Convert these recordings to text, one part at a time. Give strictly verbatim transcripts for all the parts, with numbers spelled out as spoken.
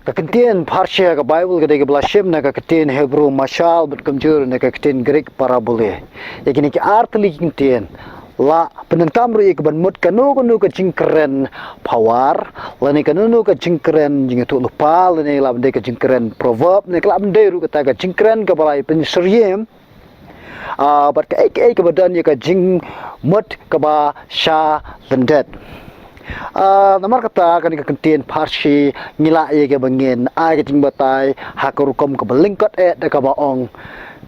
Ka kyntien pharshi ha ka Baibl ka dei kaba la shim na ka kyntien Hebru mashal bad kumjuh na ka kyntien Greek parabole. Ïa kine ki ar tylli ki kyntien la pyndonkam ruh ïa kaban mut kano kano ka jingkren power lane kano kano ka jingkren jingïathuhlypa lane lah ban dei ka jingkren proverb ne ka lah ban dei ruh kata ka jingkren kaba la pynsyriem. Ah, bad kaei kaei kaba don ïa ka jingmut kaba sha lyndet. Ah, namar kata kane ka kyntien pharshi ngi lah ïa kaba ngin ai ka jingbatai ha ka rukom kaba lyngkot eh da kaba ong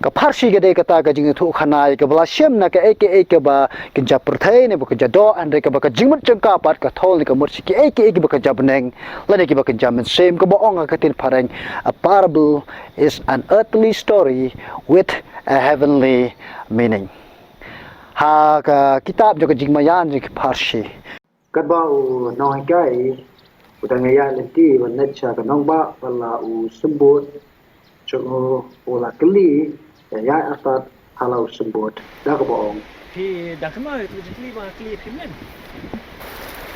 ka pharshi ka dei kata ka jingïathuhkhana ïa kaba la shim na kaei kaei kaba kynja pyrthei ne ba kynja doh, hynrei kaba ka jingmut jong ka pat ka thoh ne ka mut sha kaei kaei kaba kynja bneng lane kaba kynja mynsiem, kaba ong ha ka ktien phareng, a parable is an earthly story with a heavenly meaning. Ha ka kitab jong ka jingmaïan jong ki pharshi. Katba u nonghikai u dang ïaid lynti ban leit sha ka nongbah, ba la u symbud jong u u la kylli ïa ïa artat ha la u symbud da kaba ong. Phi dang kynmaw ïa ka jingkylli ba nga kylli ïa phi mynne?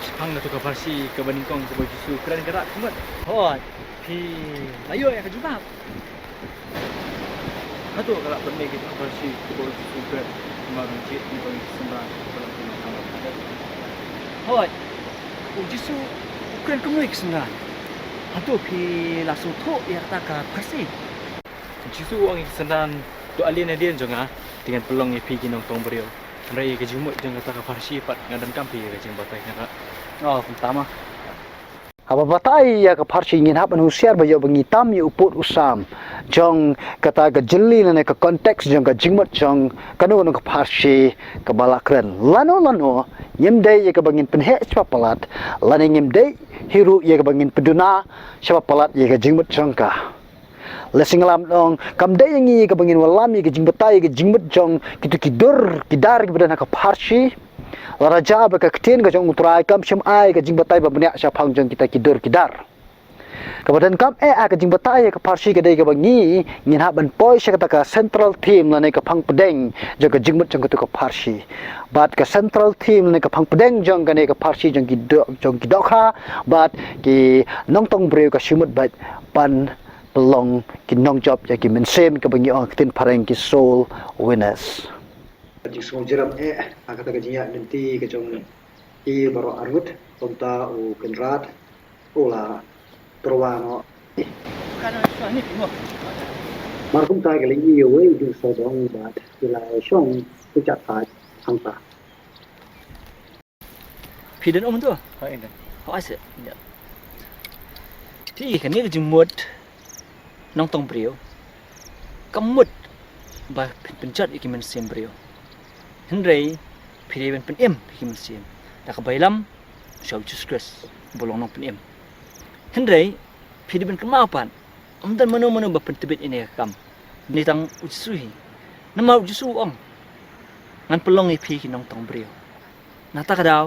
Shaphang katu ka pharshi kaba nyngkong kaba u Jisu u kren, ka rat kumut. Hooid, phi la ïoh ïa ka jubab. Hato ka lah ban mih katu ka pharshi kaba u Jisu u kren kumba ngi jied ïa ki synran kaba la kren kumba? Hooid, u Jisu u kren kumno ïa ki synran? Hato phi la sngewthuh ïa kata ka pharshi? U Jisu u ong ïa ki synran, to alin alin jong nga te ngan pynlong ïa phi ki nongtong briew. Hynrei ïa ka jingmut jong kata ka pharshi pat nga donkam phi ïa ka jingbatai khnang. Oh, kumta ma. Haba batai ïa ka pharshi ngin hap ban husiar ba ïoh ba ngi tam ïa u pud u sam jong kata ka jylli lane ka context jong ka jingmut jong kano kano ka pharshi kaba la kren. Lano lano ngim dei ïa kaba ngin pynheh shaba palat lane ngim dei hi ruh ïa kaba ngin pynduna shaba palat ïa ka jingmut jong ka. Lehse ngi lah ban ong kam dei ïa ngi kaba ngin wallam ïa ka jingbatai ïa ka jingmut jong kitu ki dur ki dar kiba don ha ka pharshi. Lada jia ba ka ktien ka jong u Trai kam shym ai ka jingbatai ba bniah shaphang jong kita ki dur ki dar. Kaba donkam eh ha ka jingbatai ïa ka pharshi ka dei kaba ngi ngin hap ban poi sha kata ka central theme lane ka phang pdeng jong ka jingmut jong katu ka pharshi. Bad ka central theme lane ka phang pdeng jong kane ka pharshi jong ki doh, jong ki dohkha bad ki nongtong briew ka shu mut beit ban pynlong ki nongjop ïa ki mynsiem kaba ngi ong ha ka ktien phareng ki soul winners. Ka jingsngewjrong eh ha kata ka jingïaid lynti ka jong ki baroh arngut, kumta u Kynrad u la tyrwa noh. Mar kumta ka lyngngoh ïa uwei u jingsawdong bad ki la shong ki jaka hangta. Phi don um tu? Ha, ïa don. Ha, ase. Ïa. Phi kane ka jingmut nongtong briew ka mut ba phin pynjot ïa ki mynsiem briew. Hynrei phi dei ban pynim ïa ki mynsiem da kaba ïalam sha u Jisu Khrist ba long nongpynim. Hynrei phi dei ban kynmaw pat, ym don mano mano ba pyntbit ïa kane ka kam. Dei tang u Jisu hi. Namar u Jisu u ong, ngan pynlong ïa phi ki nongtong briew. Na kata ka daw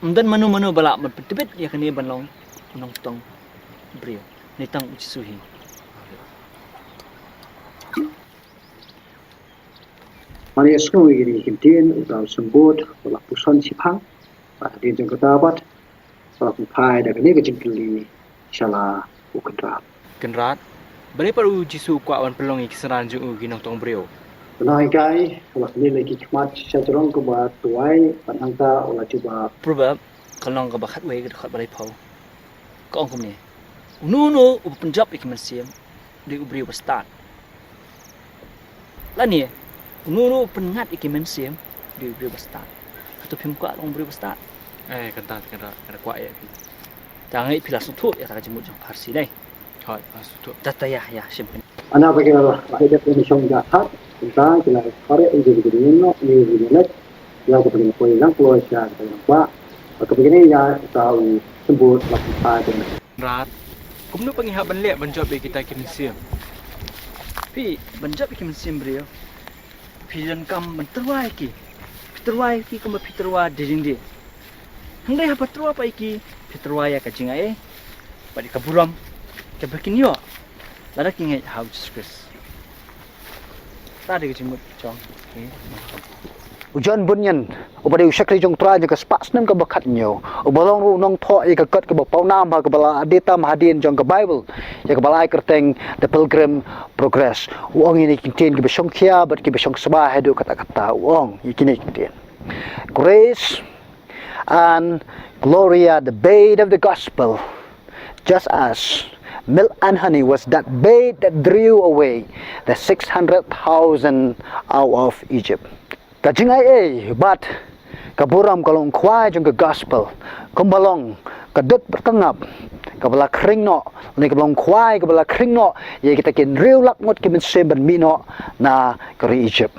ym don mano mano ba lah ban pyntbit ïa kane ban long u nongtong briew. Dei tang u Jisu hi. Mar ïa sngew ïa kine ki ktien, uta u symbud u la puson shiphang. Bad hadien jong kata pat u la pynphai da kane ka jingkylli sha la u Kynrad. Kynrad, balei pat u Jisu u kwah ban pynlong ïa ki synran jong u ki nongtong briew? U nonghikai u la kylli ïa ki khmat sha jrong kaba tuwai bad hangta u la jubab. Proverb ka lynnong kaba khatwei ka dkhot ba laiphew ka ong kumne: Uno uno uba pynjop ïa ki mynsiem dei u briew ba stad. Lane uno uno uba pynngat ïa ki mynsiem dei u briew ba stad. Hato phim kwah long u briew ba stad? Eh, kynta, kynta, kynta kwah ïa phi. Tang ïa phi la sngewthuh ïa kata ka jingmut jong Pharsi dei. Hooid, la sngewthuh. Tata ïa, ïa, shim pyn. Ana ba ki la, la ïa dep ni shong ja hat, kynta ki la pare ïa ki ni no, ïa ki ni lek. Ïa ka pynlong poi lang kloi sha ka pynlong ba. Ka begini ïa ka u sembut la pynta. Rat. Kumno phi hap ban leh ban jop ïa kita ki mynsiem? Phi ban jop ïa ki mynsiem briew, phi donkam ban tyrwa ïa ki. Phi tyrwa ïa ki kumba phi tyrwa dei dei. Hynrei haba tyrwa pat ïa ki, phi tyrwa ïa ka jingai bad ïa ka burom kaba kin ïoh lada ki ngeit ha u Jisu Khrist. Ta dei ka jingmut jong ki. U John Bunyan, uba dei u shakri jong u Trai jong ka spah snem kaba khathynñiew, uba long ruh u nongthoh ïa ka kot kaba pawnam ha kaba la dei tam hadien jong ka Baibl, ïa kaba la ai kyrteng The Pilgrim Progress, u ong ïa kine ki ktien kiba shongkhia bad kiba shongsbah haduh katta katta. U ong ïa kine ki ktien: Grace and glory are the bait of the gospel, just as milk and honey was that bait that drew away the six hundred thousand out of Egypt. Ka jingaiei bad ka burom ka long khwai jong ka gospel, kumba long ka dud bad ka ngap kaba la khring noh, ne kaba long khwai kaba la khring noh ïa kita ki hynriew lak ngut ki mynsiem ban mih noh na ka ri Egypt.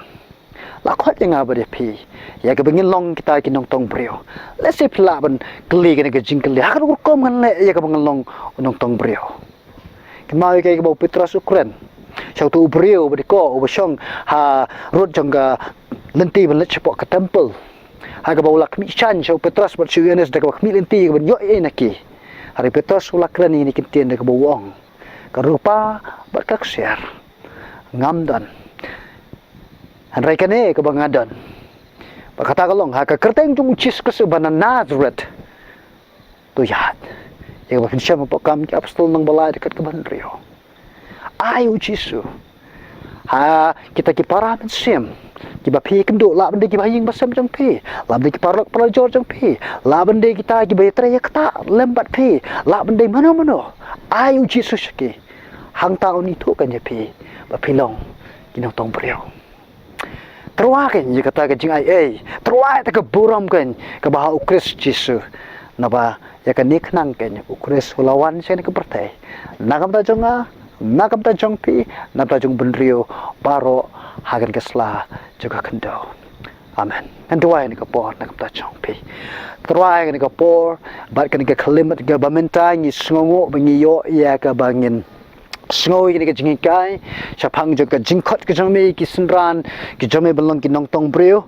La khot ïa nga bad ïa phi ïa kaba ngin long kita ki nongtong briew. Lehse phi lah ban kylli kane ka jingkylli, ha kano ka rukom ngan leh ïa kaba ngan long u nongtong briew? Kynmaw ïa kaei kaba u Petros u kren sha uto u briew uba dei ko uba shong harud jong ka lynti ban leit shapoh ka temple. Ha kaba u la khmih shaiñ sha u Petros bad sha u Ïoannis da kaba khmih lynti ïa kaban ïoh ei ei na ki. Hynrei u Petros u la kren ïa kine ki ktien da kaba u ong: Ka rupa bad ka ksiar ngam don, hynrei kane kaba nga don, bad kata ka long, ha ka kyrteng jong u Jisu Khrist uba na Nasareth, to ïaid. Ïa kaba phin shem hapoh Kam ki Apostol lynnong ba lai dkhot kaba hynriew. Ai u Jisu ha kita ki para mynsiem kiba phi ïakynduh, lah ban dei kiba ha ïing ba sem jong phi, lah ban dei ki paralok parajor jong phi, lah ban dei kita kiba ïatrei ïaktah lem bad phi, lah ban dei mano mano. Ai u Jisu sha ki. Hangta un ithuh kein ïa phi ba phi long ki nongtong briew. Tyrwa kein ïa kata ka jingaiei, tyrwa ïa kata ka burom kein kaba ha u Khrist Jisu. Naba ïa kane ka khnang kein u Khrist u la wan sha kane ka pyrthei, na ka bynta jong nga, na ka bynta jong phi, na ka bynta jong u bynriew baroh ha kane ka sla jong ka khyndew. Amen. Ngan duwai ha kane ka por na ka bynta jong phi. Tyrwa ha kane ka por bad kane ka khyllipmat kaba mynta ngi sngewnguh ba ngi ïoh ïa kaba ngin sngew ïa kane ka jinghikai shaphang jong ka jingkhot ka jong me ïa ki synran ki jong me ban long ki nongtong briew.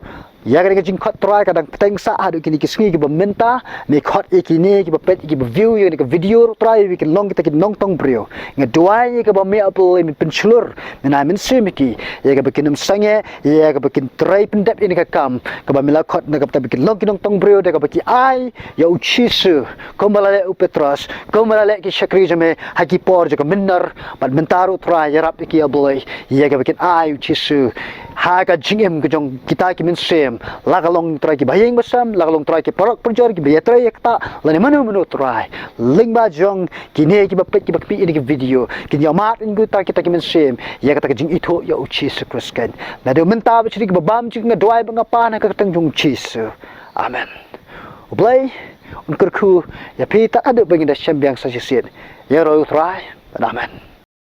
Ïa kane ka jingkhot Trai ka dang bteng sah haduh kine ki sngi kiba mynta. Me khot ïa kine kiba peit, ïa kiba view ïa kane ka video, Trai, ba kin long kita ki nongtong briew. Nga duwai ïa kaba me, A Blei, me pynshlur, me ai mynsiem ïa ki, ïa kaba kin ym sangeh, ïa kaba kin trei pyndep ïa kane ka kam kaba me la khot, na ka bynta ba kin long ki nongtong briew, da kaba ki ai ïa u Jisu kumba la leh u Petros, kumba la leh ki shakri jong me ha ki por jong ka mynder. Bad mynta ruh, Trai, ïarap ïa ki, A Blei, ïa kaba kin ai u Jisu ha ka jingim ka jong kita ki mynsiem, la ka long, Trai, kiba ha ïing ba sem, la ka long, Trai, ki paralok parajor kiba ïatrei ïaktah, lane mano mano, Trai. Lyngba jong kine kiba peit, kiba khmih ïa kane ka video, kin ïa mad ïa kita, kita ki mynsiem ïa kata ka jingithuh ïa u Jisu Khrist kein. Naduh mynta bad sha ki ba bam jong nga, nga duwai bad nga pan ha ka kyrteng jong u Jisu. Amen. U Blei un kyrkhu ïa phi tad haduh ba ngin da shem biang sa shisien. Ïaroh ïa u Trai. Amen.